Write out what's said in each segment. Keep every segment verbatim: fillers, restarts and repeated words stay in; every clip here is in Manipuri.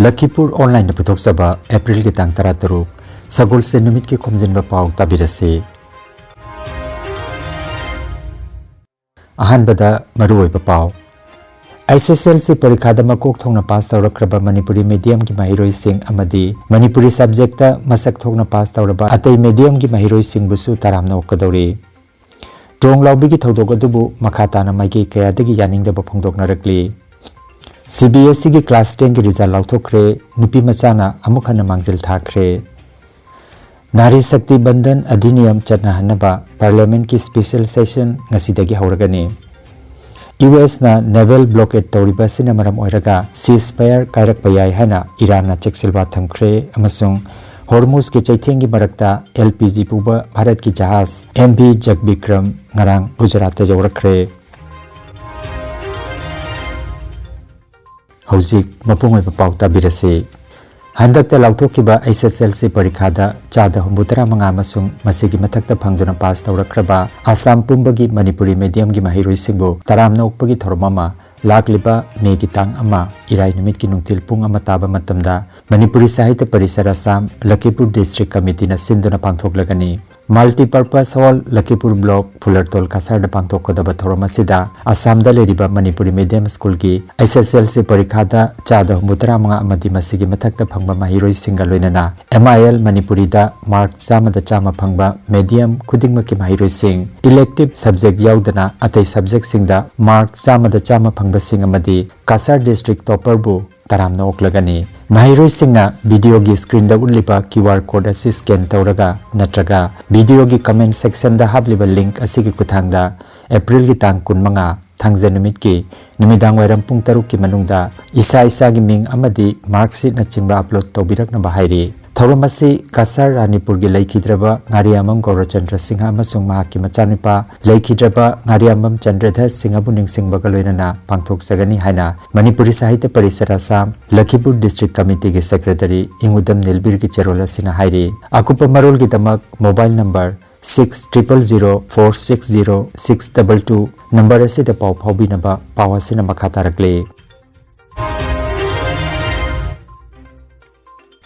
ꯂꯈꯤꯄꯨꯔ ꯑꯣꯟꯂꯥꯏꯟꯅ ꯄꯨꯊꯣꯛꯆꯕ ꯑꯦꯄ꯭ꯔꯤꯜꯒꯤ ꯇꯥꯡ ꯇꯔꯥꯇꯔꯨꯛ, ꯁꯒꯣꯜꯁꯦꯟ ꯅꯨꯃꯤꯠꯀꯤ ꯈꯣꯝꯖꯤꯟꯕ ꯄꯥꯎ ꯇꯥꯕꯤꯔꯁꯤ꯫ ꯑꯍꯥꯟꯕꯗ ꯃꯔꯨꯑꯣꯏꯕ ꯄꯥꯎ꯫ ꯑꯩꯆ ꯑꯦꯁ ꯑꯦꯜ ꯁꯤ ꯄꯔꯤꯈꯥꯗ ꯃꯀꯣꯛ ꯊꯣꯡꯅ ꯄꯥꯁ ꯇꯧꯔꯛꯈ꯭ꯔꯕ ꯃꯅꯤꯄꯨꯔꯤ ꯃꯤꯗꯤꯌꯝꯒꯤ ꯃꯍꯩꯔꯣꯏꯁꯤꯡ ꯑꯃꯗꯤ ꯃꯅꯤꯄꯨꯔꯤ ꯁꯕꯖꯦꯛꯇ ꯃꯁꯛ ꯊꯣꯛꯅ ꯄꯥꯁ ꯇꯧꯔꯕ ꯑꯇꯩ ꯃꯤꯗꯤꯌꯝꯒꯤ ꯃꯍꯩꯔꯣꯏꯁꯤꯡꯕꯨꯁꯨ ꯇꯔꯥꯝꯅ ꯑꯣꯛꯀꯗꯧꯔꯤ꯫ ꯇ꯭ꯔꯣꯡ ꯂꯥꯎꯕꯤꯒꯤ ꯊꯧꯗꯣꯛ ꯑꯗꯨꯕꯨ ꯃꯈꯥ ꯇꯥꯅ ꯃꯥꯏꯀꯩ ꯀꯌꯥꯗꯒꯤ ꯌꯥꯅꯤꯡꯗꯕ ꯐꯣꯡꯗꯣꯛꯅꯔꯛꯂꯤ꯫ ꯁꯤ ꯕꯤ ꯑꯦꯁ ꯏꯒꯤ ꯀ꯭ꯂꯥꯁ ꯇꯦꯟꯒꯤ ꯔꯤꯖꯜ ꯂꯥꯎꯊꯣꯛꯈ꯭ꯔꯦ꯫ ꯅꯨꯄꯤ ꯃꯆꯥꯅ ꯑꯃꯨꯛ ꯍꯟꯅ ꯃꯥꯡꯖꯤꯜ ꯊꯥꯈ꯭ꯔꯦ꯫ ꯅꯥꯔꯤ ꯁꯛꯇꯤ ꯕꯟꯗꯟ ꯑꯙꯤꯅꯤꯌꯝ ꯆꯠꯅꯍꯟꯅꯕ ꯄꯥꯔꯂꯤꯌꯥꯃꯦꯟꯠꯀꯤ ꯁ꯭ꯄꯦꯁꯦꯜ ꯁꯦꯁꯟ ꯉꯁꯤꯗꯒꯤ ꯍꯧꯔꯒꯅꯤ꯫ ꯌꯨ ꯑꯦꯁꯅ ꯅꯦꯚꯦꯜ ꯕ꯭ꯂꯣꯀꯦꯗ ꯇꯧꯔꯤꯕ ꯑꯁꯤꯅ ꯃꯔꯝ ꯑꯣꯏꯔꯒ ꯁꯤꯖꯐꯥꯌꯔ ꯀꯥꯏꯔꯛꯄ ꯌꯥꯏ ꯍꯥꯏꯅ ꯏꯔꯥꯟꯅ ꯆꯦꯛꯁꯤꯜꯋꯥ ꯊꯝꯈ꯭ꯔꯦ ꯑꯃꯁꯨꯡ ꯍꯣꯔꯃꯨꯖꯒꯤ ꯆꯩꯊꯦꯡꯒꯤ ꯃꯔꯛꯇ ꯑꯦꯜ ꯄꯤ ꯖꯤ ꯄꯨꯕ ꯚꯥꯔꯠꯀꯤ ꯖꯍꯥꯖ ꯑꯦꯝ ꯚꯤ ꯖꯒꯕꯤꯀ꯭ꯔꯝ ꯉꯔꯥꯡ ꯒꯨꯖꯔꯥꯠꯇ ꯌꯧꯔꯛꯈ꯭ꯔꯦ꯫ ꯍꯧꯖꯤꯛ ꯃꯄꯨꯡ ꯑꯣꯏꯕ ꯄꯥꯎ ꯇꯥꯕꯤꯔꯁꯤ꯫ ꯍꯟꯗꯛꯇ ꯂꯥꯎꯊꯣꯛꯈꯤꯕ ꯑꯩꯆ ꯑꯦꯁ ꯑꯦꯜ ꯁꯤ ꯄꯔꯤꯈꯥꯗ ꯆꯥꯗ ꯍꯨꯝꯐꯨꯇꯔꯥ ꯃꯉꯥ ꯑꯃꯁꯨꯡ ꯃꯁꯤꯒꯤ ꯃꯊꯛꯇ ꯐꯪꯗꯨꯅ ꯄꯥꯁ ꯇꯧꯔꯛꯈ꯭ꯔꯕ ꯑꯁꯥꯝ ꯄꯨꯝꯕꯒꯤ ꯃꯅꯤꯄꯨꯔꯤ ꯃꯤꯗꯤꯌꯝꯒꯤ ꯃꯍꯩꯔꯣꯏꯁꯤꯡꯕꯨ ꯇꯔꯥꯝꯅ ꯑꯣꯛꯄꯒꯤ ꯊꯧꯔꯝ ꯑꯃ ꯂꯥꯛꯂꯤꯕ ꯃꯦꯒꯤ ꯇꯥꯡ ꯑꯃ, ꯏꯔꯥꯏ ꯅꯨꯃꯤꯠꯀꯤ ꯅꯨꯡꯊꯤꯜ ꯄꯨꯡ ꯑꯃ ꯇꯥꯕ ꯃꯇꯝꯗ ꯃꯅꯤꯄꯨꯔꯤ ꯁꯥꯍꯤꯇ꯭ꯌ ꯄꯔꯤꯁꯗ ꯑꯁꯥꯝ, ꯂꯈꯤꯄꯨꯔ ꯗꯤꯁꯇ꯭ꯔꯤꯛ ꯀꯃꯤꯇꯤꯅ ꯁꯤꯟꯗꯨꯅ ꯄꯥꯡꯊꯣꯛꯂꯒꯅꯤ꯫ ꯃꯜꯇꯤꯄꯔꯄꯁ ꯍꯣꯜ, ꯂꯈꯤꯄꯨꯔ ꯕ꯭ꯂꯣꯛ, ꯐꯨꯂꯔꯇꯣꯜ ꯀꯁꯥꯔꯗ ꯄꯥꯡꯊꯣꯛꯀꯗꯕ ꯊꯧꯔꯝ ꯑꯁꯤꯗ ꯑꯁꯥꯝꯗ ꯂꯩꯔꯤꯕ ꯃꯅꯤꯄꯨꯔꯤ ꯃꯤꯗꯤꯌꯝ ꯁ꯭ꯀꯨꯜꯒꯤ ꯑꯩꯆ ꯑꯦꯁ ꯑꯦꯜ ꯁꯤ ꯄꯔꯤꯈꯥꯗ ꯆꯥꯗ ꯍꯨꯝꯐꯨꯇꯔꯥ ꯃꯉꯥ ꯑꯃꯗꯤ ꯃꯁꯤꯒꯤ ꯃꯊꯛꯇ ꯐꯪꯕ ꯃꯍꯩꯔꯣꯏꯁꯤꯡꯒ ꯂꯣꯏꯅꯅ ꯑꯦꯝ ꯑꯥꯏ ꯑꯦꯜ ꯃꯅꯤꯄꯨꯔꯤꯗ ꯃꯥꯔꯛ ꯆꯥꯝꯃꯗ ꯆꯥꯝꯃ ꯐꯪꯕ ꯃꯤꯗꯤꯌꯝ ꯈꯨꯗꯤꯡꯃꯛꯀꯤ ꯃꯍꯩꯔꯣꯏꯁꯤꯡ, ꯏꯂꯦꯛꯇꯤꯚ ꯁꯕꯖꯦꯛ ꯌꯥꯎꯗꯅ ꯑꯇꯩ ꯁꯕꯖꯦꯛꯁꯤꯡꯗ ꯃꯥꯔꯛ ꯆꯥꯝꯃꯗ ꯆꯥꯝꯃ ꯐꯪꯕꯁꯤꯡ ꯑꯃꯗꯤ ꯀꯁꯥꯔ ꯗꯤꯁꯇ꯭ꯔꯤꯛ ꯇꯣꯄꯔꯕꯨ ꯇꯔꯥꯝꯅ ꯑꯣꯛꯂꯒꯅꯤ꯫ ꯃꯍꯩꯔꯣꯏꯁꯤꯡꯅ ꯚꯤꯗꯤꯑꯣꯒꯤ ꯁ꯭ꯀ꯭ꯔꯤꯟꯗ ꯎꯠꯂꯤꯕ ꯀ꯭ꯌꯨ ꯑꯥꯔ ꯀꯣꯗ ꯑꯁꯤ ꯁ꯭ꯀꯦꯟ ꯇꯧꯔꯒ ꯅꯠꯇ꯭ꯔꯒ ꯚꯤꯗꯤꯑꯣꯒꯤ ꯀꯃꯦꯟꯠ ꯁꯦꯛꯁꯟꯗ ꯍꯥꯞꯂꯤꯕ ꯂꯤꯡꯛ ꯑꯁꯤꯒꯤ ꯈꯨꯠꯊꯥꯡꯗ ꯑꯦꯄ꯭ꯔꯤꯜꯒꯤ ꯇꯥꯡ ꯀꯨꯟꯃꯉꯥ, ꯊꯥꯡꯖ ꯅꯨꯃꯤꯠꯀꯤ ꯅꯨꯃꯤꯗꯥꯡ ꯋꯥꯏꯔꯝ ꯄꯨꯡ ꯇꯔꯨꯛꯀꯤ ꯃꯅꯨꯡꯗ ꯏꯁꯥ ꯏꯁꯥꯒꯤ ꯃꯤꯡ ꯑꯃꯗꯤ ꯃꯥꯔꯛꯁꯤꯠꯅꯆꯤꯡꯕ ꯑꯞꯂꯣꯗ ꯇꯧꯕꯤꯔꯛꯅꯕ ꯍꯥꯏꯔꯤ꯫ ꯊꯧꯔꯝ ꯑꯁꯤ ꯀꯁꯥꯔ ꯔꯥꯅꯤꯄꯨꯔꯒꯤ ꯂꯩꯈꯤꯗ꯭ꯔꯕ ꯉꯥꯔꯤꯌꯥꯝꯕꯝ ꯒꯧꯔꯆꯟꯗ꯭ꯔ ꯁꯤꯡꯍ ꯑꯃꯁꯨꯡ ꯃꯍꯥꯛꯀꯤ ꯃꯆꯥꯅꯨꯄꯥ ꯂꯩꯈꯤꯗ꯭ꯔꯕ ꯉꯥꯔꯤꯌꯥꯝꯕꯝ ꯆꯟꯗ꯭ꯔꯙꯔ ꯁꯤꯡꯍꯕꯨ ꯅꯤꯡꯁꯤꯡꯕꯒ ꯂꯣꯏꯅꯅ ꯄꯥꯡꯊꯣꯛꯆꯒꯅꯤ ꯍꯥꯏꯅ ꯃꯅꯤꯄꯨꯔꯤ ꯁꯥꯍꯤꯇ꯭ꯌ ꯄꯔꯤꯁꯗ ꯑꯁꯥꯝ, ꯂꯈꯤꯄꯨꯔ ꯗꯤꯁꯇ꯭ꯔꯤꯛ ꯀꯃꯤꯇꯤꯒꯤ ꯁꯦꯀ꯭ꯔꯦꯇꯔꯤ ꯏꯉꯨꯗꯝ ꯅꯤꯜꯕꯤꯔꯒꯤ ꯆꯦꯔꯣꯜ ꯑꯁꯤꯅ ꯍꯥꯏꯔꯤ꯫ ꯑꯀꯨꯞꯄ ꯃꯔꯣꯜꯒꯤꯗꯃꯛ mobile number six triple zero four six zero six double two number ꯑꯁꯤꯗ ꯄꯥꯎ ꯐꯥꯎꯕꯤꯅꯕ ꯄꯥꯎ ꯑꯁꯤꯅ ꯃꯈꯥ ꯇꯥꯔꯛꯂꯤ꯫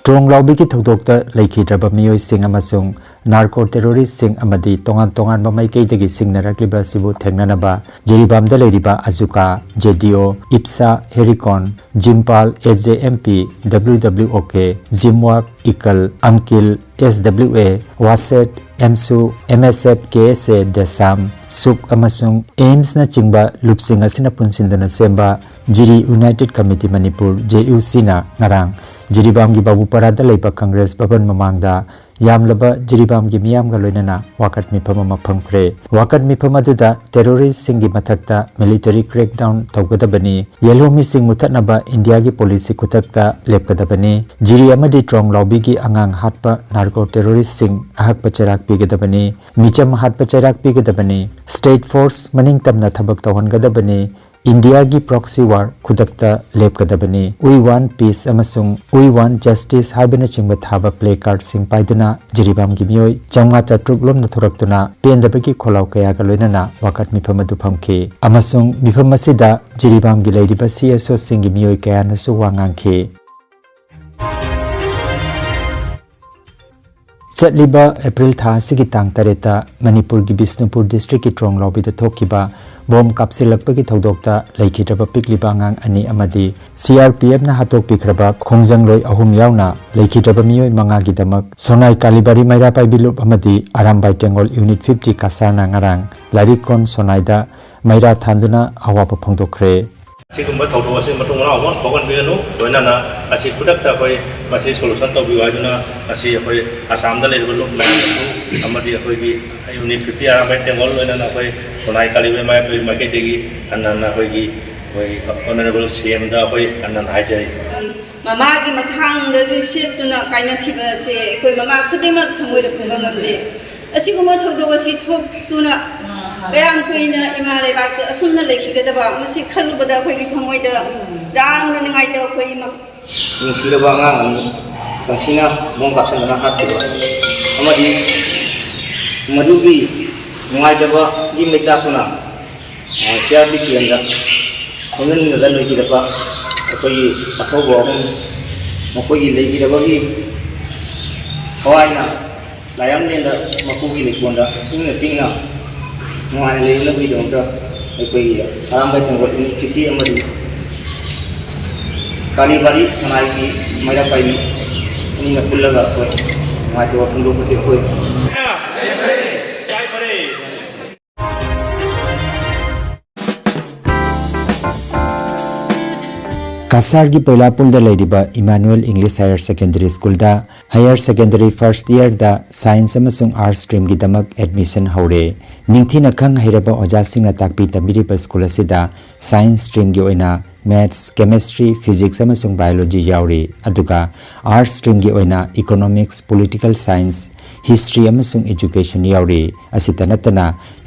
ꯇ꯭ꯔꯣꯡ ꯂꯥꯎꯕꯤꯒꯤ ꯊꯧꯗꯣꯛꯇ ꯂꯩꯈꯤꯗ꯭ꯔꯕ ꯃꯤꯑꯣꯏꯁꯤꯡ ꯑꯃꯁꯨꯡ ꯅꯥꯔꯀꯣ ꯇꯦꯔꯣꯔꯤꯁ꯭ꯠꯁꯤꯡ ꯑꯃꯗꯤ ꯇꯣꯉꯥꯟ ꯇꯣꯉꯥꯟꯕ ꯃꯥꯏꯀꯩꯗꯒꯤ ꯁꯤꯡꯅꯔꯛꯂꯤꯕ ꯑꯁꯤꯕꯨ ꯊꯦꯡꯅꯅꯕ ꯖꯤꯔꯤꯕꯥꯝꯗ ꯂꯩꯔꯤꯕ ꯑꯖꯨꯀꯥ, ꯖꯦꯗꯤꯑꯣ, ꯏꯞꯁꯥ, ꯍꯦꯔꯤꯀꯣꯟ, ꯖꯤꯝꯄꯥꯜ, S J M P, W W O K, ꯖꯤꯝꯋꯥꯛ, ꯏꯀꯜ, ꯑꯝꯀꯤꯜ, ꯑꯦꯁ ꯗꯕ꯭ꯂꯤꯎ ꯑꯦ, ꯋꯥꯁꯦꯠ, AMSU, M S F, K S A, DESAM, SUK ꯑꯃꯁꯨꯡ ꯑꯦꯝꯁꯅꯆꯤꯡꯕ ꯂꯨꯞꯁꯤꯡ ꯑꯁꯤꯅ ꯄꯨꯟꯁꯤꯟꯗꯨꯅ ꯁꯦꯝꯕ ꯖꯤꯔꯤ united committee Manipur, J U ꯁꯤꯅ ꯉꯔꯥꯡ ꯖꯤꯔꯤꯕꯥꯝꯒꯤ ꯕꯥꯕꯨꯄꯥꯔꯥꯗ ꯂꯩꯕ ꯀꯪꯒ꯭ꯔꯦꯁ ꯚꯕꯟ ꯃꯃꯥꯡꯗ ꯌꯥꯝꯂꯕ ꯖꯤꯔꯤꯕꯥꯝꯒꯤ ꯃꯤꯌꯥꯝꯒ ꯂꯣꯏꯅꯅ ꯋꯥꯀꯠ ꯃꯤꯐꯝ ꯑꯃ ꯐꯝꯈ꯭ꯔꯦ꯫ ꯋꯥꯀꯠ ꯃꯤꯐꯝ ꯑꯗꯨꯗ ꯇꯦꯔꯣꯔꯤꯁ꯭ꯠꯁꯤꯡꯒꯤ ꯃꯊꯛꯇ ꯃꯤꯂꯤꯇꯔꯤ ꯀ꯭ꯔꯦꯛꯗꯥꯎꯟ ꯇꯧꯒꯗꯕꯅꯤ, ꯌꯦꯜꯍꯣꯃꯤꯁꯤꯡ ꯃꯨꯊꯠꯅꯕ ꯏꯟꯗꯤꯌꯥꯒꯤ ꯄꯣꯂꯤꯁꯤ ꯈꯨꯗꯛꯇ ꯂꯦꯞꯀꯗꯕꯅꯤ, ꯖꯤꯔꯤ ꯑꯃꯗꯤ ꯇ꯭ꯔꯣꯡ ꯂꯥꯎꯕꯤꯒꯤ ꯑꯉꯥꯡ ꯍꯥꯠꯄ ꯅꯥꯔꯀꯣ ꯇꯦꯔꯣꯔꯤꯁ꯭ꯠꯁꯤꯡ ꯑꯍꯛꯄ ꯆꯩꯔꯥꯛ ꯄꯤꯒꯗꯕꯅꯤ, ꯃꯤꯆꯝ ꯍꯥꯠꯄ ꯆꯩꯔꯥꯛ ꯄꯤꯒꯗꯕꯅꯤ, ꯁ꯭ꯇꯦꯠ ꯐꯣꯔꯁ ꯃꯅꯤꯡ ꯇꯝꯅ ꯊꯕꯛ ꯇꯧꯍꯟꯒꯗꯕꯅꯤ, ꯏꯟꯗꯤꯌꯥꯒꯤ ꯄ꯭ꯔꯣꯛꯁꯤ ꯋꯥꯔ ꯈꯨꯗꯛꯇ ꯂꯦꯞꯀꯗꯕꯅꯤ, "We want peace" ꯑꯃꯁꯨꯡ "We want justice" ꯍꯥꯏꯕꯅꯆꯤꯡꯕ ꯊꯥꯕ ꯄ꯭ꯂꯦ ꯀꯥꯔꯗꯁꯤꯡ ꯄꯥꯏꯗꯨꯅ ꯖꯤꯔꯤꯕꯥꯝꯒꯤ ꯃꯤꯑꯣꯏ ꯆꯥꯝꯃꯉꯥ ꯆꯥꯇ꯭ꯔꯨꯛ ꯂꯣꯝꯅ ꯊꯣꯔꯛꯇꯨꯅ ꯄꯦꯟꯗꯕꯒꯤ ꯈꯣꯜꯂꯥꯎ ꯀꯌꯥꯒ ꯂꯣꯏꯅꯅ ꯋꯥꯀꯠ ꯃꯤꯐꯝ ꯑꯗꯨ ꯐꯝꯈꯤ꯫ ꯑꯃꯁꯨꯡ ꯃꯤꯐꯝ ꯑꯁꯤꯗ ꯖꯤꯔꯤꯕꯥꯝꯒꯤ ꯂꯩꯔꯤꯕ ꯁꯤ ꯑꯦꯁ ꯑꯣꯁꯤꯡꯒꯤ ꯃꯤꯑꯣꯏ ꯀꯌꯥꯅꯁꯨ ꯋꯥ ꯉꯥꯡꯈꯤ꯫ ꯆꯠꯂꯤꯕ ꯑꯦꯄ꯭ꯔꯤꯜ ꯊꯥ ꯑꯁꯤꯒꯤ ꯇꯥꯡ ꯇꯔꯦꯠꯇ ꯃꯅꯤꯄꯨꯔꯒꯤ ꯕꯤꯁꯅꯨꯄꯨꯔ ꯗꯤꯁꯇ꯭ꯔꯤꯛꯀꯤ ꯇ꯭ꯔꯣꯡ ꯂꯥꯎꯕꯤꯗ ꯊꯣꯛꯈꯤꯕ ꯕꯣꯝ ꯀꯥꯞꯁꯤꯜꯂꯛꯄꯒꯤ ꯊꯧꯗꯣꯛꯇ ꯂꯩꯈꯤꯗ꯭ꯔꯕ ꯄꯤꯛꯂꯤꯕ ꯑꯉꯥꯡ ꯑꯅꯤ ꯑꯃꯗꯤ ꯁꯤ ꯑꯥꯔ ꯄꯤ ꯑꯦꯐꯅ ꯍꯥꯠꯇꯣꯛꯄꯤꯈ꯭ꯔꯕ ꯈꯣꯡꯖꯪꯂꯣꯏ ꯑꯍꯨꯝ ꯌꯥꯎꯅ ꯂꯩꯈꯤꯗ꯭ꯔꯕ ꯃꯤꯑꯣꯏ ꯃꯉꯥꯒꯤꯗꯃꯛ ꯁꯣꯅꯥꯏ ꯀꯥꯂꯤꯕꯥꯔꯤ ꯃꯩꯔꯥ ꯄꯥꯏꯕꯤ ꯂꯨꯞ ꯑꯃꯗꯤ ꯑꯔꯥꯝꯕꯥꯏ ꯇꯦꯡꯒꯣꯜ ꯌꯨꯅꯤꯠ ꯐꯤꯐꯇꯤ ꯀꯥꯁꯥꯔꯅ ꯉꯔꯥꯡ ꯂꯥꯏꯔꯤꯛ ꯀꯣꯟ ꯁꯣꯅꯥꯏꯗ ꯃꯩꯔꯥ ꯊꯥꯟꯗꯨꯅ ꯑꯋꯥꯕ ꯐꯣꯡꯗꯣꯛꯈ꯭ꯔꯦ꯫ ꯑꯁꯤꯒꯨꯝꯕ ꯊꯧꯗꯣꯛ ꯑꯁꯤ ꯃꯇꯨꯡ ꯃꯅꯥꯎ ꯑꯃꯨꯛ ꯊꯣꯛꯍꯟꯕꯤꯒꯅꯨ꯫ ꯂꯣꯏꯅꯅ ꯑꯁꯤ ꯈꯨꯗꯛꯇ ꯑꯩꯈꯣꯏ ꯃꯁꯤ ꯁꯣꯂꯨꯁꯟ ꯇꯧꯕꯤꯌꯨ ꯍꯥꯏꯗꯨꯅ ꯉꯁꯤ ꯑꯩꯈꯣꯏ ꯑꯁꯥꯝꯗ ꯂꯩꯔꯤꯕ ꯂꯨꯞ ꯃꯌꯥꯝꯗꯁꯨ ꯑꯃꯗꯤ ꯑꯩꯈꯣꯏꯒꯤ ꯌꯨꯅꯤꯠ ꯐꯤꯐꯇꯤ ꯑꯔꯥꯝꯕꯥꯏ ꯇꯦꯡꯒꯣꯜ ꯂꯣꯏꯅꯅ ꯑꯩꯈꯣꯏ ꯁꯣꯅꯥꯏ ꯀꯥꯂꯤꯕꯥꯏ ꯃꯥꯏꯀꯩꯗꯒꯤ ꯍꯟꯅ ꯍꯟꯅ ꯑꯩꯈꯣꯏꯒꯤ ꯑꯩꯈꯣꯏ ꯑꯣꯅꯔꯦꯕꯜ ꯁꯤ ꯑꯦꯝꯗ ꯑꯩꯈꯣꯏ ꯍꯟꯅ ꯍꯟꯅ ꯍꯥꯏꯖꯔꯤ꯫ ꯃꯃꯥꯒꯤ ꯃꯊꯥꯡꯗꯒꯤ ꯁꯦꯠꯇꯨꯅ ꯀꯥꯏꯅꯈꯤꯕ ꯑꯁꯦ ꯑꯩꯈꯣꯏ ꯃꯃꯥ ꯈꯨꯗꯤꯡꯃꯛ ꯊꯃꯣꯏꯗ ꯄꯨꯕ ꯉꯝꯗꯦ꯫ ꯑꯁꯤꯒꯨꯝꯕ ꯊꯧꯗꯣꯛ ꯑꯁꯤ ꯊꯣꯛꯇꯨꯅ ꯀꯌꯥꯝ ꯀꯨꯏꯅ ꯏꯃꯥ ꯂꯩꯕꯥꯛꯇ ꯑꯁꯨꯝꯅ ꯂꯩꯈꯤꯒꯗꯕ, ꯃꯁꯤ ꯈꯜꯂꯨꯕꯗ ꯑꯩꯈꯣꯏꯒꯤ ꯊꯃꯣꯏꯗ ꯌꯥꯝꯅ ꯅꯨꯡꯉꯥꯏꯇꯕ ꯄꯣꯛꯏ꯫ ꯅꯨꯡꯁꯤꯔꯕ ꯑꯉꯥꯡ ꯑꯅꯤ ꯇꯝꯊꯤꯅ ꯕꯣꯝ ꯀꯥꯞꯁꯤꯟꯗꯨꯅ ꯍꯥꯠꯈꯤꯕ ꯑꯃꯗꯤ ꯃꯗꯨꯒꯤ ꯅꯨꯡꯉꯥꯏꯇꯕꯒꯤ ꯃꯩꯆꯥꯛꯇꯨꯅ, ꯑ, ꯁꯤ ꯑꯥꯔ ꯄꯤ ꯀꯦꯝꯗ ꯈꯣꯡꯖꯪꯗ ꯂꯩꯈꯤꯗꯕ ꯑꯩꯈꯣꯏꯒꯤ ꯑꯊꯧꯕ ꯑꯍꯨꯝ ꯃꯈꯣꯏꯒꯤ ꯂꯩꯈꯤꯗꯕꯒꯤ ꯊꯋꯥꯏꯅ ꯂꯥꯏꯔꯝꯂꯦꯟꯗ ꯃꯄꯨꯒꯤ ꯂꯩꯀꯣꯜꯗ ꯏꯪꯅ ꯆꯤꯛꯅ ꯅꯨꯡꯉꯥꯏꯅ ꯂꯩꯅꯕꯒꯤꯗꯃꯛꯇ ꯑꯩꯈꯣꯏꯒꯤ ꯑꯔꯥꯝꯕꯥꯏ ꯇꯦꯡꯒꯣꯜ ꯏꯅꯤꯁꯤꯌꯦꯇꯤꯚ ꯑꯃꯗꯤ ꯀꯥꯂꯤꯕꯥꯔꯤ ꯁꯅꯥꯏꯒꯤ ꯃꯩꯔꯥ ꯄꯥꯏꯕꯤ ꯑꯅꯤꯅ ꯄꯨꯜꯂꯒ ꯑꯩꯈꯣꯏ ꯅꯨꯡꯉꯥꯏꯇꯕ ꯐꯣꯡꯗꯣꯛꯄꯁꯤ ꯑꯩꯈꯣꯏ ꯀꯁꯥꯔꯒꯤ ꯄꯣꯏꯂꯥꯄꯨꯜꯗ ꯂꯩꯔꯤꯕ ꯏꯃꯥꯅꯨꯑꯦꯜ ꯏꯪꯂꯤꯁ ꯍꯥꯌꯔ ꯁꯦꯀꯦꯟꯗꯔꯤ ꯁ꯭ꯀꯨꯜꯗ ꯍꯥꯌꯔ ꯁꯦꯀꯦꯟꯗꯔꯤ ꯐꯥꯔꯁꯠ ꯏꯌꯔꯗ ꯁꯥꯏꯟꯁ ꯑꯃꯁꯨꯡ ꯑꯥꯔꯠꯁ ꯁ꯭ꯇ꯭ꯔꯤꯝꯒꯤꯗꯃꯛ ꯑꯦꯗꯃꯤꯁꯟ ꯍꯧꯔꯦ꯫ ꯅꯤꯡꯊꯤꯅ ꯈꯪ ꯍꯩꯔꯕ ꯑꯣꯖꯥꯁꯤꯡꯅ ꯇꯥꯛꯄꯤ ꯇꯝꯕꯤꯔꯤꯕ ꯁ꯭ꯀꯨꯜ ꯑꯁꯤꯗ ꯁꯥꯏꯟꯁ ꯁ꯭ꯇ꯭ꯔꯤꯝꯒꯤ ꯑꯣꯏꯅ ꯃꯦꯊꯁ, ꯀꯦꯃꯦꯁꯇ꯭ꯔꯤ, ꯐꯤꯖꯤꯛꯁ ꯑꯃꯁꯨꯡ ꯕꯥꯏꯑꯣꯂꯣꯖꯤ ꯌꯥꯎꯔꯤ, ꯑꯗꯨꯒ ꯑꯥꯔꯠꯁ ꯁ꯭ꯇ꯭ꯔꯤꯝꯒꯤ ꯑꯣꯏꯅ ꯏꯀꯣꯅꯣꯃꯤꯛꯁ, ꯄꯣꯂꯤꯇꯤꯀꯦꯜ ꯁꯥꯏꯟꯁ, ꯍꯤꯁꯇ꯭ꯔꯤ ꯑꯃꯁꯨꯡ ꯏꯖꯨꯀꯦꯁꯟ ꯌꯥꯎꯔꯤ꯫ ꯑꯁꯤꯇ ꯅꯠꯇꯅ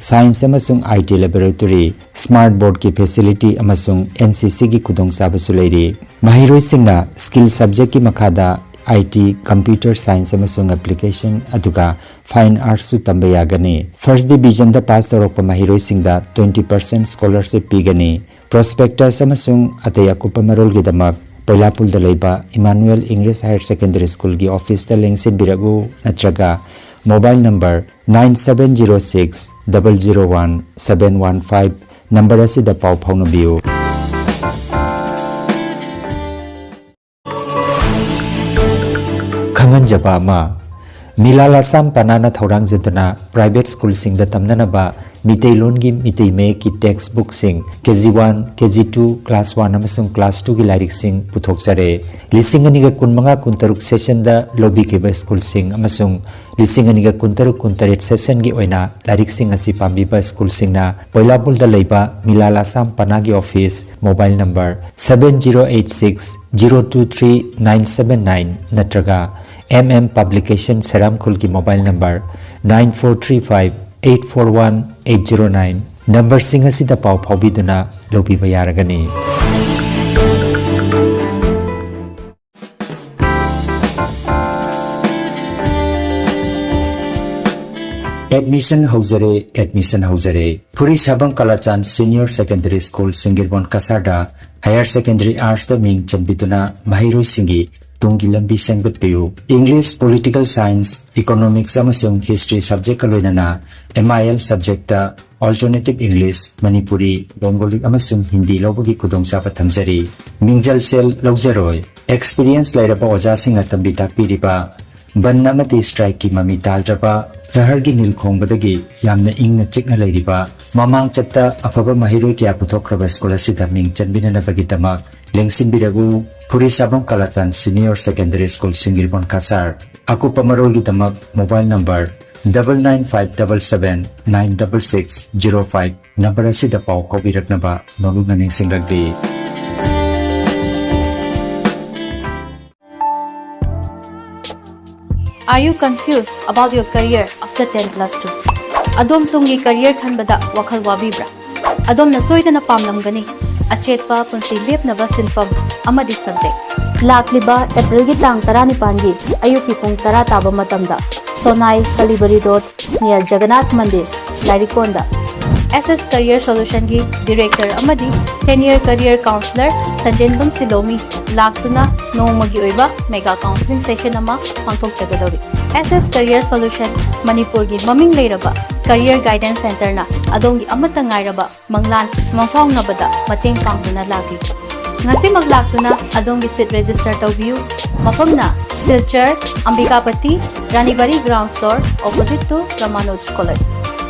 ꯁꯥꯏꯟꯁ ꯑꯃꯁꯨꯡ ꯑꯥꯏ ꯇꯤ ꯂꯦꯕꯣꯔꯦꯇꯣꯔꯤ, ꯁ꯭ꯃꯥꯔꯠ ꯕꯣꯔꯗꯀꯤ ꯐꯦꯁꯤꯂꯤꯇꯤ ꯑꯃꯁꯨꯡ ꯑꯦꯟ ꯁꯤ ꯁꯤꯒꯤ ꯈꯨꯗꯣꯡꯆꯥꯕꯁꯨ ꯂꯩꯔꯤ꯫ ꯃꯍꯩꯔꯣꯏꯁꯤꯡꯅ ꯁ꯭ꯀꯤꯜ ꯁꯕꯖꯦꯛꯀꯤ ꯃꯈꯥꯗ ꯑꯥꯏ ꯇꯤ, ꯀꯝꯄ꯭ꯌꯨꯇꯔ ꯁꯥꯏꯟꯁ ꯑꯃꯁꯨꯡ ꯑꯦꯄ꯭ꯂꯤꯀꯦꯁꯟ, ꯑꯗꯨꯒ ꯐꯥꯏꯟ ꯑꯥꯔꯠꯁꯁꯨ ꯇꯝꯕ ꯌꯥꯒꯅꯤ꯫ ꯐꯥꯔꯁꯠ ꯗꯤꯕꯤꯖꯟꯗ ꯄꯥꯁ ꯇꯧꯔꯛꯄ ꯃꯍꯩꯔꯣꯏꯁꯤꯡꯗ ꯇ꯭ꯋꯦꯟꯇꯤ ꯄꯥꯔꯁꯦꯟꯠ ꯁ꯭ꯀꯣꯂꯔꯁꯤꯞ ꯄꯤꯒꯅꯤ꯫ ꯄ꯭ꯔꯣꯁꯄꯦꯛꯇꯁ ꯑꯃꯁꯨꯡ ꯑꯇꯩ ꯑꯀꯨꯞꯄ ꯃꯔꯣꯜꯒꯤꯗꯃꯛ ꯄꯣꯏꯂꯥꯄꯨꯜꯗ ꯂꯩꯕ ꯏꯃꯥꯅꯨꯑꯦꯜ ꯏꯪꯂꯤꯁ ꯍꯥꯌꯔ ꯁꯦꯀꯦꯟꯗꯔꯤ ꯁ꯭ꯀꯨꯜꯒꯤ ꯑꯣꯐꯤꯁꯇ ꯂꯦꯡꯁꯤꯟꯕꯤꯔꯛꯎ ꯅꯠꯇ꯭ꯔꯒ mobile number nine seven zero six double zero one seven one five number ꯑꯁꯤꯗ ꯄꯥꯎ ꯐꯥꯎꯅꯕꯤꯌꯨ꯫ ꯈꯪꯍꯟꯖꯕ ꯑꯃ, ꯃꯤꯂꯥꯜ ꯑꯁꯥꯝ ꯄꯅꯥꯅ ꯊꯧꯔꯥꯡꯖꯗꯨꯅ ꯄ꯭ꯔꯥꯏꯚꯦꯠ ꯁ꯭ꯀꯨꯜꯁꯤꯡꯗ ꯇꯝꯅꯅꯕ ꯃꯤꯇꯩꯂꯣꯟꯒꯤ ꯃꯤꯇꯩ ꯃꯌꯦꯛꯀꯤ ꯇꯦꯛꯁ ꯕꯨꯛꯁꯤꯡ, ꯀꯦ ꯖꯤ ꯋꯥꯟ, ꯀꯦ ꯖꯤ ꯇꯨ, ꯀ꯭ꯂꯥꯁ ꯋꯥꯟ ꯑꯃꯁꯨꯡ ꯀ꯭ꯂꯥꯁ ꯇꯨꯒꯤ ꯂꯥꯏꯔꯤꯛꯁꯤꯡ ꯄꯨꯊꯣꯛꯆꯔꯦ꯫ ꯂꯤꯁꯤꯡ ꯑꯅꯤꯒ ꯀꯨꯟꯃꯉꯥ ꯀꯨꯟꯇꯔꯨꯛ ꯁꯦꯁꯟꯗ ꯂꯧꯕꯤꯈꯤꯕ ꯁ꯭ꯀꯨꯜꯁꯤꯡ ꯑꯃꯁꯨꯡ ꯂꯤꯁꯤꯡ ꯑꯅꯤꯒ ꯀꯨꯟꯇꯔꯨꯛ ꯀꯨꯟꯇꯔꯦꯠ ꯁꯦꯁꯟꯒꯤ ꯑꯣꯏꯅ ꯂꯥꯏꯔꯤꯛꯁꯤꯡ ꯑꯁꯤ ꯄꯥꯝꯕꯤꯕ ꯁ꯭ꯀꯨꯜꯁꯤꯡꯅ ꯄꯣꯏꯂꯥꯄꯨꯜꯗ ꯂꯩꯕ ꯃꯤꯂꯥꯜ ꯑꯁꯥꯝ ꯄꯅꯥꯒꯤ office, mobile number seven zero eight six zero two three nine seven nine ꯅꯠꯇ꯭ꯔꯒ ꯑꯦꯝ ꯑꯦꯝ ꯄꯕ꯭ꯂꯤꯀꯦꯁꯟ ꯁꯦꯔꯥꯝꯈꯨꯜꯒꯤ mobile number nine four three five eight four one eight zero nine ꯅꯝꯕꯔꯁꯤꯡ ꯑꯁꯤꯗ ꯄꯥꯎ ꯐꯥꯎꯕꯤꯗꯨꯅ ꯂꯧꯕꯤꯕ ꯌꯥꯔꯒꯅꯤ꯫ ꯑꯦꯗꯃꯤꯁꯟ ꯍꯧꯖꯔꯦ, ꯑꯦꯗꯃꯤꯁꯟ ꯍꯧꯖꯔꯦ꯫ ꯐꯨꯔꯤꯁꯥꯕꯝ ꯀꯂꯥꯆꯥꯟ ꯁꯤꯅꯤꯌꯔ ꯁꯦꯀꯦꯟꯗꯔꯤ ꯁ꯭ꯀꯨꯜ, ꯁꯤꯡꯒꯤꯔꯕꯣꯟ ꯀꯁꯥꯔꯗ ꯍꯥꯌꯔ ꯁꯦꯀꯦꯟꯗꯔꯤ ꯑꯥꯔꯠꯁꯇ ꯃꯤꯡ ꯆꯟꯕꯤꯗꯨꯅ ꯃꯍꯩꯔꯣꯏꯁꯤꯡꯒꯤ ꯇꯨꯡꯒꯤ ꯂꯝꯕꯤ ꯁꯦꯝꯒꯠꯄꯤꯌꯨ꯫ English, Political Science, Economics ꯑꯃꯁꯨꯡ History subjectꯀ ꯂꯣꯏꯅꯅ M I L subjectꯇ Alternative English, Manipuri, Bengali ꯑꯃꯁꯨꯡ ꯍꯤꯟꯗꯤ ꯂꯧꯕꯒꯤ ꯈꯨꯗꯣꯡꯆꯥꯕ ꯊꯝꯖꯔꯤ꯫ ꯃꯤꯡꯖꯜ ꯁꯦꯜ ꯂꯧꯖꯔꯣꯏ꯫ Experience ꯂꯩꯔꯕ ꯑꯣꯖꯥꯁꯤꯡꯅ ꯇꯝꯕꯤ ꯇꯥꯛꯄꯤꯔꯤꯕ ꯕꯟ ꯑꯃꯗꯤ strikeꯀꯤ ꯃꯃꯤ ꯇꯥꯗ꯭ꯔꯕ ꯁꯍꯔꯒꯤ ꯅꯤꯜ ꯈꯣꯡꯕꯗꯒꯤ ꯌꯥꯝꯅ ꯏꯪꯅ ꯆꯤꯛꯅ ꯂꯩꯔꯤꯕ, ꯃꯃꯥꯡ ꯆꯠꯇ ꯑꯐꯕ ꯃꯍꯩꯔꯣꯏ ꯀꯌꯥ ꯄꯨꯊꯣꯛꯈ꯭ꯔꯕ ꯁ꯭ꯀꯨꯜ ꯑꯁꯤꯗ ꯃꯤꯡ ꯆꯟꯕꯤꯅꯅꯕꯒꯤꯗꯃꯛ ꯂꯦꯡꯁꯤꯟꯕꯤꯔꯛꯎ꯫ ꯐꯨꯔꯤꯁꯥꯕꯝ ꯀꯂꯥꯆꯥꯟ Senior Secondary School, ꯁꯤꯡꯒꯤꯔꯕꯣꯟ ꯀꯁꯥꯔ꯫ ꯑꯀꯨꯞꯄ ꯃꯔꯣꯜꯒꯤꯗꯃꯛ mobile number double nine five double seven nine double six zero five number ꯑꯁꯤꯗ ꯄꯥꯎ ꯐꯥꯎꯕꯤꯔꯛꯅꯕ ꯅꯣꯂꯨꯛꯅ ꯅꯤꯡꯁꯤꯡꯂꯛꯂꯤ꯫ Are you confused about your career after ten plus two? ꯑꯗꯣꯝ ꯇꯨꯡꯒꯤ career ꯈꯟꯕꯗ ꯋꯥꯈꯜ ꯋꯥꯕꯤꯕ꯭ꯔꯥ? ꯑꯗꯣꯝꯅ ꯁꯣꯏꯗꯅ ꯄꯥꯝꯂꯝꯒꯅꯤ ꯑꯆꯦꯠꯄ ꯄꯨꯟꯁꯤ ꯂꯦꯞꯅꯕ ꯁꯤꯟꯐꯝ ꯑꯃꯗꯤ subject꯫ ꯂꯥꯛꯂꯤꯕ Aprilꯒꯤ ꯇꯥꯡ ꯇꯔꯥꯅꯤꯄꯥꯟꯒꯤ ꯑꯌꯨꯛꯀꯤ ꯄꯨꯡ ꯇꯔꯥ ꯇꯥꯕ ꯃꯇꯝꯗ ꯁꯣꯅꯥꯏ ꯀꯂꯤꯕꯔꯤ ꯔꯣꯗ near ꯖꯒꯟꯅꯥꯊ ꯃꯟꯗꯤꯔ, ꯂꯥꯏꯔꯤꯛꯀꯣꯟꯗ꯫ S S Career Solutionꯒꯤ director ꯑꯃꯗꯤ senior career counsellor ꯁꯟꯖꯦꯟꯕꯝ ꯁꯤꯂꯣꯃꯤ ꯂꯥꯛꯇꯨꯅ ꯅꯣꯡꯃꯒꯤ ꯑꯣꯏꯕ mega counselling session ꯑꯃ ꯄꯥꯡꯊꯣꯛꯆꯒꯗꯧꯔꯤ꯫ S S Career Solution ꯃꯅꯤꯄꯨꯔꯒꯤ ꯃꯃꯤꯡ ꯂꯩꯔꯕ career guidance centreꯅ ꯑꯗꯣꯝꯒꯤ ꯑꯃꯠꯇ ꯉꯥꯏꯔꯕ ꯃꯪꯂꯥꯟ ꯃꯪꯐꯥꯎꯅꯕꯗ ꯃꯇꯦꯡ ꯄꯥꯡꯗꯨꯅ ꯂꯥꯛꯂꯤ꯫ ꯉꯁꯤꯃꯛ ꯂꯥꯛꯇꯨꯅ ꯑꯗꯣꯝꯒꯤ seat register ꯇꯧꯕꯤꯌꯨ꯫ ꯃꯐꯝꯅ Silchar, ꯑꯝꯕꯤꯀꯥꯄꯇꯤ, ꯔꯥꯅꯤꯕꯥꯔꯤ ground floor, opposite to Ramanuj College.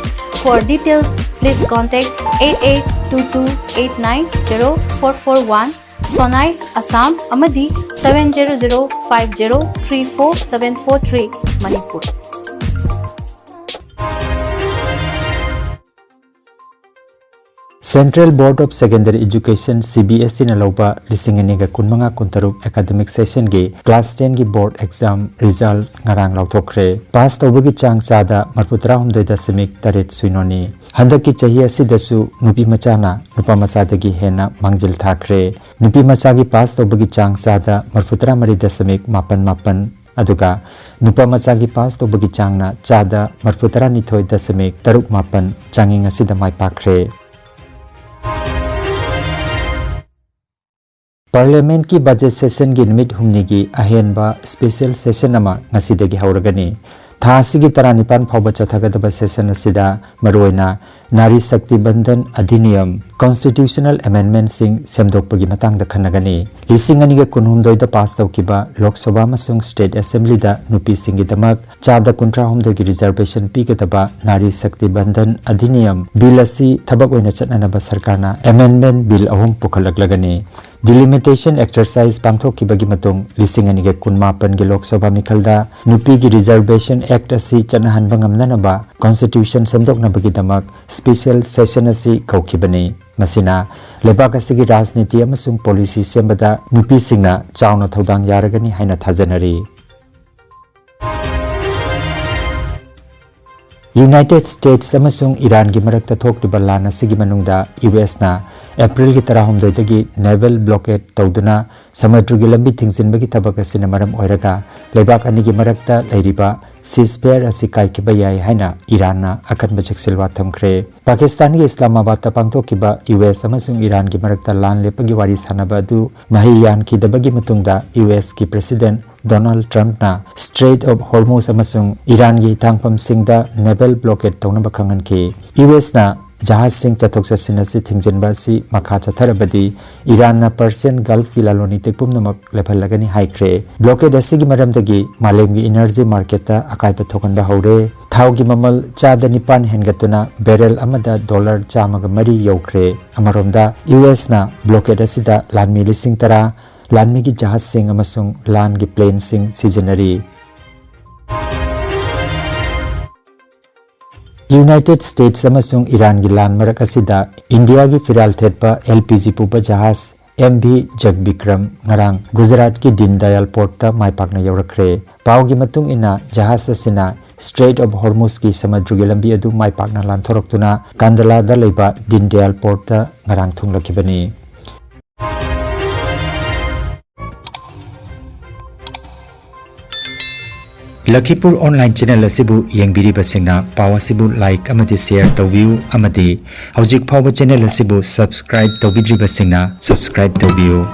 For details, please contact eight eight two two eight nine zero four four one, Sonai, Assam, ꯑꯃꯗꯤ seven zero zero five zero three four seven four three, Manipur. Central Board of Secondary Education, C B S Eꯅ ꯂꯧꯕ ꯂꯤꯁꯤꯡ ꯑꯅꯤꯒ ꯀꯨꯟꯃꯉꯥ ꯀꯨꯟꯇꯔꯨꯛ academic sessionꯒꯤ class tenꯒꯤ board exam result ꯉꯔꯥꯡ ꯂꯥꯎꯊꯣꯛꯈ꯭ꯔꯦ꯫ Pass ꯇꯧꯕꯒꯤ ꯆꯥꯡ ꯆꯥꯗ ꯃꯔꯐꯨ ꯇꯔꯥꯍꯨꯝꯗꯣꯏ ꯗꯁꯃꯤꯛ ꯇꯔꯦꯠ ꯁꯤꯅꯣꯅꯤ꯫ ꯍꯟꯗꯛꯀꯤ ꯆꯍꯤ ꯑꯁꯤꯗꯁꯨ ꯅꯨꯄꯤ ꯃꯆꯥꯅ ꯅꯨꯄꯥ ꯃꯆꯥꯗꯒꯤ ꯍꯦꯟꯅ ꯃꯥꯡꯖꯤꯜ ꯊꯥꯈ꯭ꯔꯦ꯫ ꯅꯨꯄꯤ ꯃꯆꯥꯒꯤ pass ꯇꯧꯕꯒꯤ ꯆꯥꯡ ꯆꯥꯗ ꯃꯔꯐꯨ ꯇꯔꯥꯃꯔꯤ ꯗꯁꯃꯤꯛ ꯃꯥꯄꯟ ꯃꯥꯄꯟ, ꯑꯗꯨꯒ ꯅꯨꯄꯥ ꯃꯆꯥꯒꯤ pass ꯇꯧꯕꯒꯤ ꯆꯥꯡꯅ ꯆꯥꯗ ꯃꯔꯐꯨ ꯇꯔꯥꯅꯤꯊꯣꯏ ꯗꯁꯃꯤꯛ ꯇꯔꯨꯛ ꯃꯥꯄꯟ ꯆꯥꯡꯌꯦꯡ ꯑꯁꯤꯗ ꯃꯥꯏ ꯄꯥꯛꯈ꯭ꯔꯦ꯫ Parliament ꯀꯤ budget session ꯒꯤ ꯅꯨꯃꯤꯠ ꯍꯨꯝꯅꯤꯒꯤ ꯑꯍꯦꯟꯕ special session ꯑꯃ ꯉꯁꯤꯗꯒꯤ ꯍꯧꯔꯒꯅꯤ꯫ ꯊꯥ ꯑꯁꯤꯒꯤ ꯇꯔꯥꯅꯤꯄꯥꯟ ꯐꯥꯎꯕ ꯆꯠꯊꯒꯗꯕ session ꯑꯁꯤꯗ ꯃꯔꯨꯑꯣꯏꯅ ꯅꯥꯔꯤ ꯁꯛꯇꯤ ꯕꯟꯗꯟ ꯑꯙꯤꯅꯤꯌꯝ, constitutional amendment ꯁꯤꯡ ꯁꯦꯝꯗꯣꯛꯄꯒꯤ ꯃꯇꯥꯡꯗ ꯈꯟꯅꯒꯅꯤ꯫ ꯂꯤꯁꯤꯡ ꯑꯅꯤꯒ ꯀꯨꯟꯍꯨꯝꯗꯣꯏꯗ pass ꯇꯧꯈꯤꯕ ꯂꯣꯛ ꯁꯚꯥ ꯑꯃꯁꯨꯡ state assembly ꯗ ꯅꯨꯄꯤꯁꯤꯡꯒꯤꯗꯃꯛ ꯆꯥꯗ ꯀꯨꯟꯊ꯭ꯔꯥꯍꯨꯝꯗꯣꯏꯒꯤ reservation ꯄꯤꯒꯗꯕ ꯅꯥꯔꯤ ꯁꯛꯇꯤ ꯕꯟꯗꯟ ꯑꯙꯤꯅꯤꯌꯝ bill ꯑꯁꯤ ꯊꯕꯛ ꯑꯣꯏꯅ ꯆꯠꯅꯅꯕ ꯁꯔꯀꯥꯔꯅ amendment bill ꯑꯍꯨꯝ ꯄꯨꯈꯠꯂꯛꯂꯒꯅꯤ꯫ Delimitation exercise ꯄꯥꯡꯊꯣꯛꯈꯤꯕꯒꯤ ꯃꯇꯨꯡ, ꯂꯤꯁꯤꯡ ꯑꯅꯤꯒ ꯀꯨꯟꯃꯥꯄꯟꯒꯤ ꯂꯣꯛ ꯁꯚꯥ ꯃꯤꯈꯜꯗ ꯅꯨꯄꯤꯒꯤ Reservation Act ꯑꯁꯤ ꯆꯠꯅꯍꯟꯕ ꯉꯝꯅꯅꯕ constitution ꯁꯦꯝꯗꯣꯛꯅꯕꯒꯤꯗꯃꯛ special session ꯑꯁꯤ ꯀꯧꯈꯤꯕꯅꯤ꯫ ꯃꯁꯤꯅ ꯂꯩꯕꯥꯛ ꯑꯁꯤꯒꯤ ꯔꯥꯖꯅꯤꯇꯤ ꯑꯃꯁꯨꯡ policy ꯁꯦꯝꯕꯗ ꯅꯨꯄꯤꯁꯤꯡꯅ ꯆꯥꯎꯅ ꯊꯧꯗꯥꯡ ꯌꯥꯔꯒꯅꯤ ꯍꯥꯏꯅ ꯊꯥꯖꯅꯔꯤ꯫ United States ꯑꯃꯁꯨꯡ ꯏꯔꯥꯟꯒꯤ ꯃꯔꯛꯇ ꯊꯣꯛꯂꯤꯕ ꯂꯥꯟ ꯑꯁꯤꯒꯤ ꯃꯅꯨꯡꯗ ꯌꯨ ꯑꯦꯁꯅ ꯑꯦꯄ꯭ꯔꯤꯜꯒꯤ ꯇꯔꯥꯍꯨꯝꯗꯣꯏꯗꯒꯤ naval blockade ꯇꯧꯗꯨꯅ ꯁꯃꯨꯗ꯭ꯔꯒꯤ ꯂꯝꯕꯤ ꯊꯤꯡꯖꯤꯟꯕꯒꯤ ꯊꯕꯛ ꯑꯁꯤꯅ ꯃꯔꯝ ꯑꯣꯏꯔꯒ ꯂꯩꯕꯥꯛ ꯑꯅꯤꯒꯤ ꯃꯔꯛꯇ ꯂꯩꯔꯤꯕ ceasefire ꯑꯁꯤ ꯀꯥꯏꯈꯤꯕ ꯌꯥꯏ ꯍꯥꯏꯅ ꯏꯔꯥꯟꯅ ꯑꯀꯟꯕ ꯆꯦꯛꯁꯤꯜꯋꯥ ꯊꯝꯈ꯭ꯔꯦ꯫ ꯄꯥꯀꯤꯁꯇꯥꯟꯒꯤ ꯏꯁꯂꯥꯃꯥꯕꯥꯗꯇ ꯄꯥꯡꯊꯣꯛꯈꯤꯕ ꯌꯨ ꯑꯦꯁ ꯑꯃꯁꯨꯡ ꯏꯔꯥꯟꯒꯤ ꯃꯔꯛꯇ ꯂꯥꯟ ꯂꯦꯞꯄꯒꯤ ꯋꯥꯔꯤ ꯁꯥꯟꯅꯕ ꯑꯗꯨ ꯃꯍꯩ ꯌꯥꯟꯈꯤꯗꯕꯒꯤ ꯃꯇꯨꯡꯗ ꯌꯨ ꯑꯦꯁꯀꯤ President Donald Trumpꯅ Strait of Hormuz ꯑꯃꯁꯨꯡ ꯏꯔꯥꯟꯒꯤ ꯍꯤꯊꯥꯡꯐꯝꯁꯤꯡꯗ naval blockade ꯇꯧꯅꯕ ꯈꯪꯍꯟꯈꯤ꯫ ꯌꯨ ꯑꯦꯁꯅ ꯖꯍꯥꯖꯁꯤꯡ ꯆꯠꯊꯣꯛ ꯆꯠꯁꯤꯟ ꯑꯁꯤ ꯊꯤꯡꯖꯤꯟꯕ ꯑꯁꯤ ꯃꯈꯥ ꯆꯠꯊꯔꯕꯗꯤ ꯏꯔꯥꯟꯅ Persian Gulfꯀꯤ ꯂꯂꯣꯟ ꯏꯇꯤꯛ ꯄꯨꯝꯅꯃꯛ ꯂꯦꯞꯍꯜꯂꯒꯅꯤ ꯍꯥꯏꯈ꯭ꯔꯦ꯫ Blockade ꯑꯁꯤꯒꯤ ꯃꯔꯝꯗꯒꯤ ꯃꯥꯂꯦꯝꯒꯤ energy marketꯇ ꯑꯀꯥꯏꯕ ꯊꯣꯛꯍꯟꯕ ꯍꯧꯔꯦ꯫ ꯊꯥꯎꯒꯤ ꯃꯃꯜ ꯆꯥꯗ ꯅꯤꯄꯥꯟ ꯍꯦꯟꯒꯠꯇꯨꯅ barrel ꯑꯃꯗ dollar ꯆꯥꯝꯃꯒ ꯃꯔꯤ ꯌꯧꯈ꯭ꯔꯦ꯫ ꯑꯃꯔꯣꯝꯗ, ꯌꯨ ꯑꯦꯁꯅ blockade ꯑꯁꯤꯗ ꯂꯥꯟꯃꯤ ꯂꯤꯁꯤꯡ ꯇꯔꯥ, ꯂꯥꯟꯃꯤꯒꯤ ꯖꯍꯥꯖꯁꯤꯡ ꯑꯃꯁꯨꯡ ꯂꯥꯟꯒꯤ planeꯁꯤꯡ ꯁꯤꯖꯤꯟꯅꯔꯤ꯫ United States ꯑꯃꯁꯨꯡ ꯏꯔꯥꯟꯒꯤ ꯂꯥꯟ ꯃꯔꯛ ꯑꯁꯤꯗ ꯏꯟꯗꯤꯌꯥꯒꯤ ꯐꯤꯔꯥꯜ ꯊꯦꯠꯄ L P G ꯄꯨꯕ ꯖꯍꯥꯖ M V Jagbikram ꯉꯔꯥꯡ ꯒꯨꯖꯔꯥꯠꯀꯤ ꯗꯤꯟ ꯗꯌꯥꯜ portꯇ ꯃꯥꯏ ꯄꯥꯛꯅ ꯌꯧꯔꯛꯈ꯭ꯔꯦ꯫ ꯄꯥꯎꯒꯤ ꯃꯇꯨꯡ ꯏꯟꯅ, ꯖꯍꯥꯖ ꯑꯁꯤꯅ Strait of Hormuzꯀꯤ ꯁꯃꯨꯗ꯭ꯔꯒꯤ ꯂꯝꯕꯤ ꯑꯗꯨ ꯃꯥꯏ ꯄꯥꯛꯅ ꯂꯥꯟꯊꯣꯔꯛꯇꯨꯅ ꯀꯥꯟꯗꯂꯥꯗ ꯂꯩꯕ ꯗꯤꯟ ꯗꯌꯥꯜ portꯇ ꯉꯔꯥꯡ ꯊꯨꯡꯂꯈꯤꯕꯅꯤ꯫ ꯂꯈꯤꯄꯨꯔ online channel ꯑꯁꯤꯕꯨ ꯌꯦꯡꯕꯤꯔꯤꯕꯁꯤꯡꯅ ꯄꯥꯎ ꯑꯁꯤꯕꯨ like ꯑꯃꯗꯤ share ꯇꯧꯕꯤꯌꯨ, ꯑꯃꯗꯤ ꯍꯧꯖꯤꯛ ꯐꯥꯎꯕ channel ꯑꯁꯤꯕꯨ subscribe ꯇꯧꯕꯤꯗ꯭ꯔꯤꯕꯁꯤꯡꯅ subscribe ꯇꯧꯕꯤꯌꯨ꯫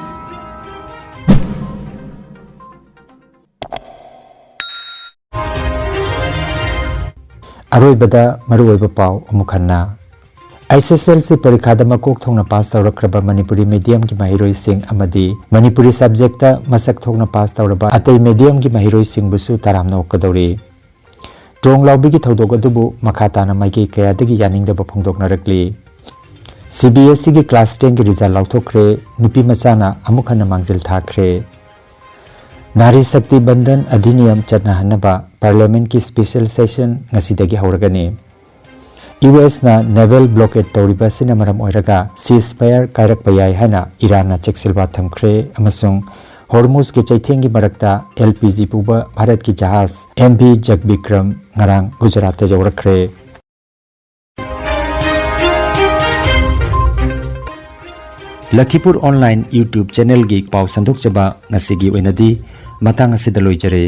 ꯑꯔꯣꯏꯕꯗ ꯃꯔꯨꯑꯣꯏꯕ ꯄꯥꯎ ꯑꯃꯨꯛ ꯍꯟꯅ꯫ ꯑꯦꯁ ꯑꯦꯁ ꯑꯦꯜ ꯁꯤ ꯄꯔꯤꯈꯥꯗ ꯃꯀꯣꯛ ꯊꯣꯡꯅ ꯄꯥꯁ ꯇꯧꯔꯛꯈ꯭ꯔꯕ ꯃꯅꯤꯄꯨꯔꯤ ꯃꯤꯗꯤꯌꯝꯒꯤ ꯃꯍꯩꯔꯣꯏꯁꯤꯡ ꯑꯃꯗꯤ ꯃꯅꯤꯄꯨꯔꯤ ꯁꯕꯖꯦꯛꯇ ꯃꯁꯛ ꯊꯣꯛꯅ ꯄꯥꯁ ꯇꯧꯔꯕ ꯑꯇꯩ ꯃꯤꯗꯤꯌꯝꯒꯤ ꯃꯍꯩꯔꯣꯏꯁꯤꯡꯕꯨꯁꯨ ꯇꯔꯥꯝꯅ ꯑꯣꯛꯀꯗꯧꯔꯤ꯫ ꯇ꯭ꯔꯣꯡ ꯂꯥꯎꯕꯤꯒꯤ ꯊꯧꯗꯣꯛ ꯑꯗꯨꯕꯨ ꯃꯈꯥ ꯇꯥꯅ ꯃꯥꯏꯀꯩ ꯀꯌꯥꯗꯒꯤ ꯌꯥꯅꯤꯡꯗꯕ ꯐꯣꯡꯗꯣꯛꯅꯔꯛꯂꯤ꯫ ꯁꯤ ꯕꯤ ꯑꯦꯁ ꯁꯤꯒꯤ ꯀ꯭ꯂꯥꯁ ꯇꯦꯟꯒꯤ ꯔꯤꯖꯜ ꯂꯥꯎꯊꯣꯛꯈ꯭ꯔꯦ꯫ ꯅꯨꯄꯤ ꯃꯆꯥꯅ ꯑꯃꯨꯛ ꯍꯟꯅ ꯃꯥꯡꯖꯤꯜ ꯊꯥꯈ꯭ꯔꯦ꯫ ꯅꯥꯔꯤ ꯁꯛꯇꯤ ꯕꯟꯗꯟ ꯑꯙꯤꯅꯤꯌꯝ ꯆꯠꯅꯍꯟꯅꯕ ꯄꯥꯔꯂꯤꯌꯥꯃꯦꯟꯠꯀꯤ ꯁ꯭ꯄꯦꯁꯤꯌꯦꯜ ꯁꯦꯁꯟ ꯉꯁꯤꯗꯒꯤ ꯍꯧꯔꯒꯅꯤ꯫ ꯌꯨ ꯑꯦꯁꯅ ꯅꯦꯚꯦꯜ ꯕ꯭ꯂꯣꯀꯦꯗ ꯇꯧꯔꯤꯕ ꯑꯁꯤꯅ ꯃꯔꯝ ꯑꯣꯏꯔꯒ ꯁꯤꯖ ꯐꯥꯌꯔ ꯀꯥꯏꯔꯛꯄ ꯌꯥꯏ ꯍꯥꯏꯅ ꯏꯔꯥꯟꯅ ꯆꯦꯛꯁꯤꯜꯋꯥ ꯊꯝꯈ꯭ꯔꯦ ꯑꯃꯁꯨꯡ ꯍꯣꯔꯃꯨꯖꯒꯤ ꯆꯩꯊꯦꯡꯒꯤ ꯃꯔꯛꯇ ꯑꯦꯜ ꯄꯤ ꯖꯤ ꯄꯨꯕ ꯚꯥꯔꯠꯀꯤ ꯖꯍꯥꯖ ꯑꯦꯝ ꯚꯤ ꯖꯒꯕꯤꯀ꯭ꯔꯝ ꯉꯔꯥꯡ ꯒꯨꯖꯔꯥꯠꯇ ꯌꯧꯔꯛꯈ꯭ꯔꯦ꯫ ꯂꯈꯤꯄꯨꯔ ꯑꯣꯟꯂꯥꯏꯟ YouTube ꯆꯦꯅꯦꯜꯒꯤ ꯄꯥꯎ ꯁꯟꯗꯣꯛꯆꯕ ꯉꯁꯤꯒꯤ ꯑꯣꯏꯅꯗꯤ ꯃꯇꯥꯡ ꯑꯁꯤꯗ ꯂꯣꯏꯖꯔꯦ꯫